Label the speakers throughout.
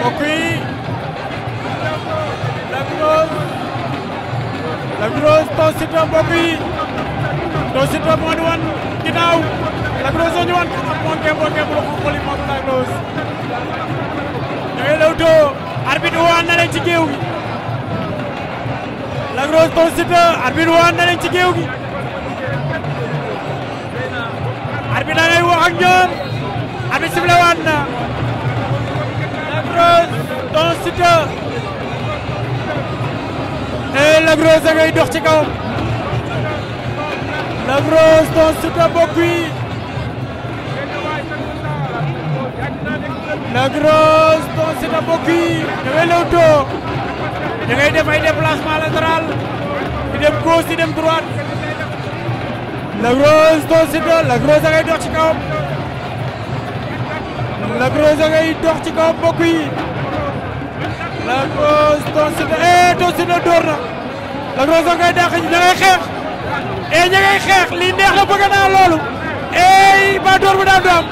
Speaker 1: mbokk yi Lac Rose Tonn Siteu mbokk yi Tonn Siteu moo ñu wan ginnaaw Lac Rose moo ñu wan moo ngeem bu xonq li moom Lac Rose ñooy lewtoo arbitre waan na leen ci géew gi Lac Rose Tonn Siteu arbitre waan na leen ci géew gi arbitre da ngay wax ak ñoom arbitre sifflé waan na Lac Rose Tonn Siteu Lac Rose a ngay dox ci kawam Lac Rose Tonn Siteu mbokk yi Lac Rose Tonn Siteu mbokk yi da ngay lewtoo da ngay def ay déplacement latéral di dem gauche di dem droite Lac Rose Tonn Siteu Lac Rose a ngay dox ci kawam Lac Rose a ngay dox ci kawam mbokk yi Lac Rose Tonn Siteu Tonn Siteu door na Lac Rose a ngay dàq ña ngay xeex ña ngay xeex lii neex na bëgg naa loolu ba door bu daan du am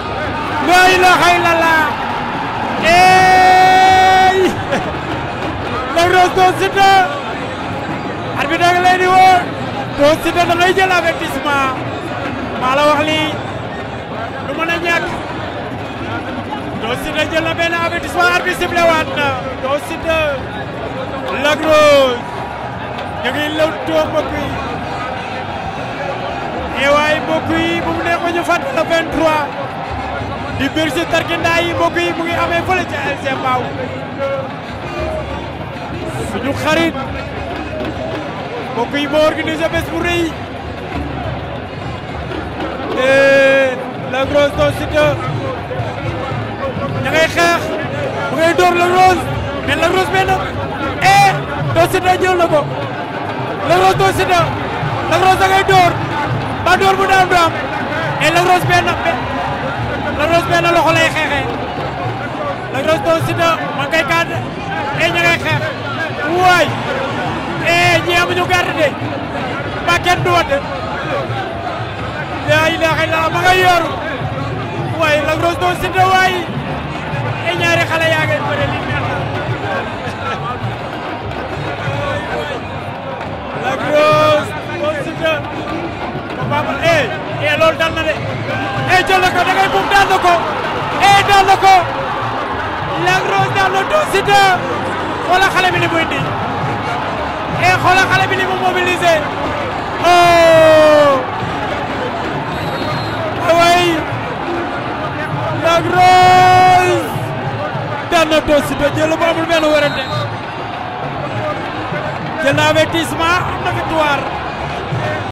Speaker 1: la ilaha illallah Lac Rose Tonn Siteu arbitre da nga leen di woo Tonn Siteu da ngay jël avertissement maa la wax lii du mën a ñàkk Tonn Siteu jël na benn avertissement arbitre sifflé waat na Tonn Siteu Lac Rose ñu ngi lewtoo mbokk yi waaye mbokk yi bu mu neex ba ñu fàttali la 23 di Bercy Tarkinda yi mbokk yi mu ngi amee fële ca LG Mbao suñu xarit mbokk yi moo organisé bés bu rëy Lac Rose Tonn Siteu ña ngay xeex mu ngay door Lac Rose mais Lac Rose benn Tonn Siteu jël na ko Lac Rose Tonn Siteu Lac Rose da ngay door ba door bu daan du am Lac Rose benn loxo lay xeexee Lac Rose Tonn Siteu ma ngay gàdd ña ngay xeex waay ñi amuñu garde de ba kenn du wadd la ilaha illallah ma ngay yoru waay Lac Rose Tonn Siteu waay ñaari xale yaa ngay bëre li neex na Lac Rose Tonn Siteu papa loolu dal na de jël na ko da ngay buum daan na ko daan na ko Lac Rose daan na Tonn Siteu xoolal xale bi li muy indi xoolal xale bi li mu mobilisé way Lac Rose daan na Tonn Siteu jël bu amul benn werante jël na avertissement am na victoire